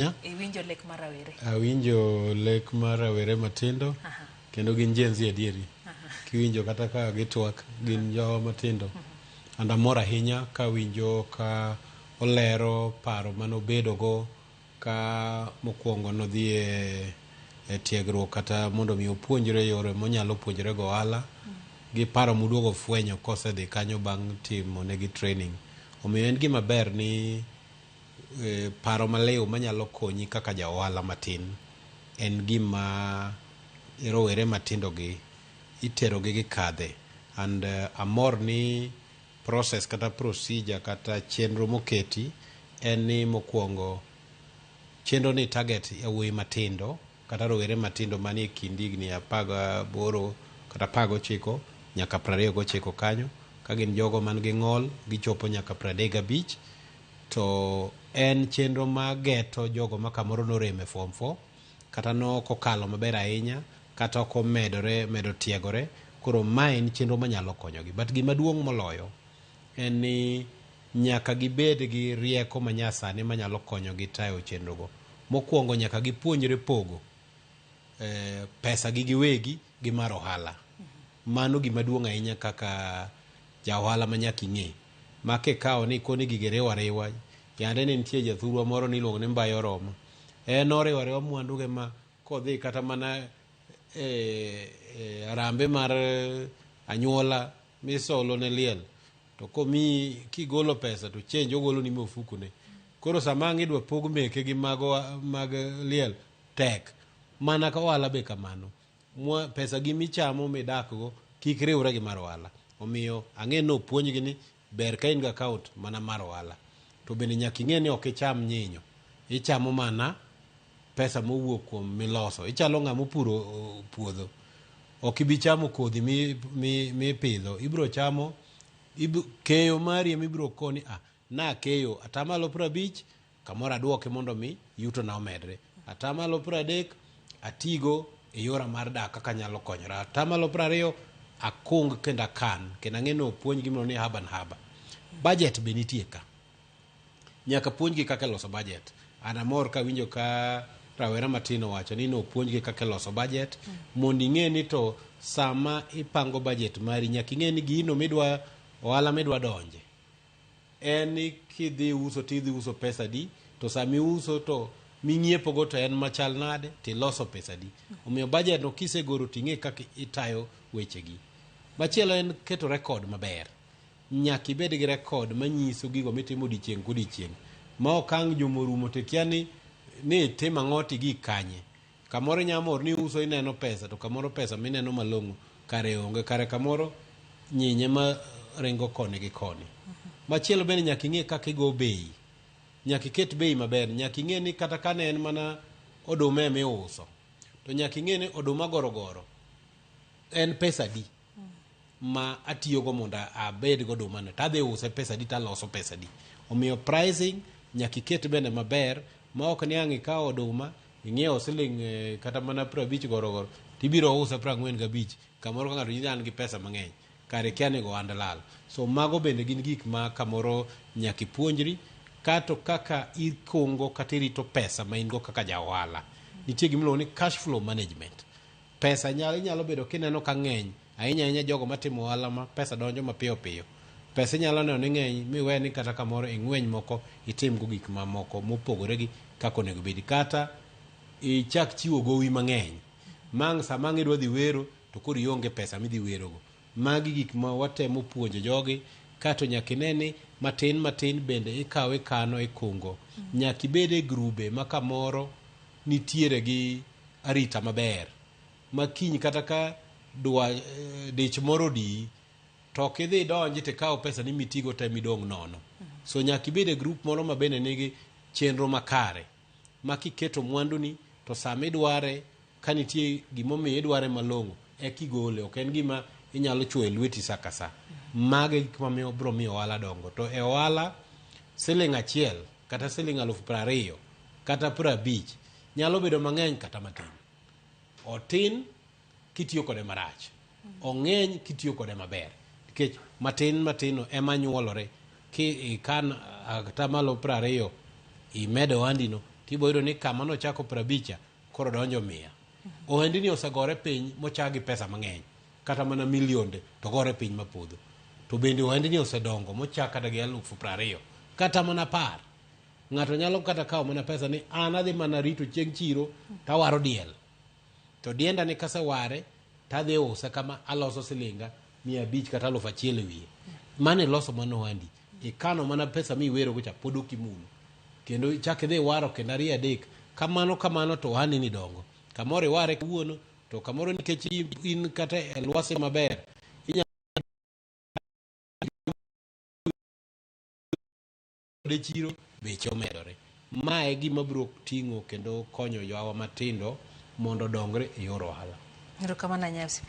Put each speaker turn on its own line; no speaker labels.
Iwinjo lek mar rawere?
Awinjo lek mar rawere matindo kendo gin Gen Z adieri. Kiwinjo kata ka gitwak gin jowa matindo. And amor ahinya kawinjo ka olero paro manobedogo ka mokwongo nodhi e tiegruok kata mondo mi opuonjre yore monyalo puonjre go ohala gi paro moduogo fwenyo kosedhi kanyo bang' timo negi training. Omiyo en gima ber ni paro maliw manyalo konyi kaka ja ohala matin en gima rowere matindo gi itero gi gikadhe and amor ni process kata procedure kata chenro moketi en ni mokwongo chenro ni target yawuoyi matindo kata rowere matindo manie kind higni 18 kata 19 nyaka 29 kanyo. Ka gin jogo man gi ng'ol gichopo nyaka 35. To en chenro mageto jogo ma kamoro norem e form 4 kata nok okalo maber ahinya kata ok omedore medo tiegore. Koro ma en chenro manyalo konyogi. But gima duong' moloyo en ni nyaka gibed gi rieko manyasani manyalo konyogi tayo chenro go. Mokwongo nyaka gipuonjre pogo pesa gi giwegi gi mar ohala. Mano gima duong' ahinya kaka ja ohala ma nyaka ing'e. Ma kikawo ni koni gigi riwo ariwa, yande ne nitie jathurwa moro niluongo ni Mbayo Oromo. En oriwo ariwa mwanduge ma kodhi kata mana e arambe mar anyuola misolo ne liel to komiyi kigolo pesa to change ogolo ni mofukune. Koro sama ang' idwa pog meke gi mago mag liel tek. Mana ka ohala be kamano. Pesa gi michamo midak go kik riwre gi mar ohala. Omiyo ang'e ni opuonjgi ni ber ka in gi account mana mar ohala. To bende nyaka ing'e ni ok icham nyinyo. Ichamo mana pesa mowuok kuom miloso. Ichalo ng'ama opuro puodho. Ok ibi chamo kodhi mipidho. Ibiro chamo keyo mari ema ibiro koni nakeyo atamalo 50 kamoro aduoke mondo mi yuto na omedre. Atamalo 30 atigo e yora mar dak kaka anyalo konyora. Atamalo 20 akung kendo akan kendo ang'e ni opuonj gimiluongo ni haba na haba. Budget be nitie ka. Nyaka puonjgi kaka iloso budget. An amor kawinjo ka rawera matin owacho ni nopuonjgi kaka iloso budget mondo ing'e ni to sama ipango budget mari nyaka ing'e ni gino midwa ohala midwa donje en ni kidhi uso tidhi uso pesa di to sama iuso to ming'iepo go to en machal nade tiloso pesa di. Omiyo budget no kisegoro ting'e kaka itayo wechegi. Machielo en keto record maber. Nyaka ibed gi record manyiso gigo mitimo odiochieng' kodiochieng' ma ok ang' juma orumo to ikia ni itimo ang'o to igik kanye. Kamoro inyalo mor ni iuso ineno pesa to kamoro pesa mineno malong'o kare onge. Kare kamoro nyinye ma ringo koni gi koni. Machielo bende nyaka ing'e kaka igo bei. Nyaka iket bei maber. Nyaka ing'e ni kata ka ne en mana oduma ema iuso to nyaka ing'e ni oduma gorogoro en pesa adi ma atiyogo mondo abed go oduma no tadhi use pesa adi taloso pesa adi. Omiyo pricing nyaka iket bende maber ma ok ni ang' ikawo oduma ing'iewo siling kata mana 50 gorogoro tibiro use 45 kamoro ka ng'ato nyisi ni an gi pesa mang'eny kare ikia ni go ohand lal. So mago bende gin gik ma kamoro nyaka ipuonjri kato kaka ikungo kata irito pesa ma in go kaka ja ohala. Nitie gimiluongo ni cash flow management. Pesa inyalo bedo kineno ka ng'eny ahinya ahinya jogo matimo ohala ma pesa donjo mapiyo piyo. Pesa inyalo neno ni ng'eny miwe ni kata kamoro ing'weny moko itimgo gik mamoko mopogore gi kaka onego bedi. Kata ichak chiwo gowi mang'eny. Mang' sama ang' idwa dhi wero to koro ionge pesa midhi werogo. Magi gik ma watemo puonjo jogi kato nyaka ine ni matin matin bende ikawo ikano ikungo. Nyaka ibed e grube ma kamoro nitiere gi arita maber ma kiny kata ka dwa dich moro odiyi to ok idhi idonji tikaw pesa ni mitigo te midong' nono. So nyaka ibed e grup moro ma bende nigi chenro makare ma kiketo mwanduni to sama idware ka nitie gimomiyo idware malong'o eka igole, ok en gima inyalo chuoyo e lweti sa ka sa. Mago e gik mamiyo biro miyo ohala dongo. To e ohala siling' achiel kata siling' 20,000 kata 50 nyalo bedo mang'eny kata matin. Otin kitiyo kode marach, ong'eny kitiyo kode maber. Nikech matin matin no ema nyuolore. Ki ikan atamalo 20 imedo ohandi no Tibo yudo ni kama nochako 50 koro donjo 100. Ohendni osegore piny mochak gi pesa mang'eny, kata mana milionde to gore piny mapodho. To bende ohendni osedongo mochak kata gi 20,000 kata mana 10. Ng'ato nyalo kata kawo mana pesa ni an adhi mana rito chieng' chiro tawaro diel. To dienda ni kaseware tadhi use kama aloso silinga 500 kata 1000 e wiye. Mano iloso mana ohandi. Ikano mana pesa miwero go cha pod ok imulo. Kendo ichak idhi waro kendo ariyo adek. Kamano kamano to ohandi ni dongo. Kamoro iware kawuono to kamoro nikech in kata e lwasi maber inyalo chiro beche omedore. Ma e gima biro ting'o kendo konyo jowa matindo mondo odongre e yor ohala.
Erokamano ahinya.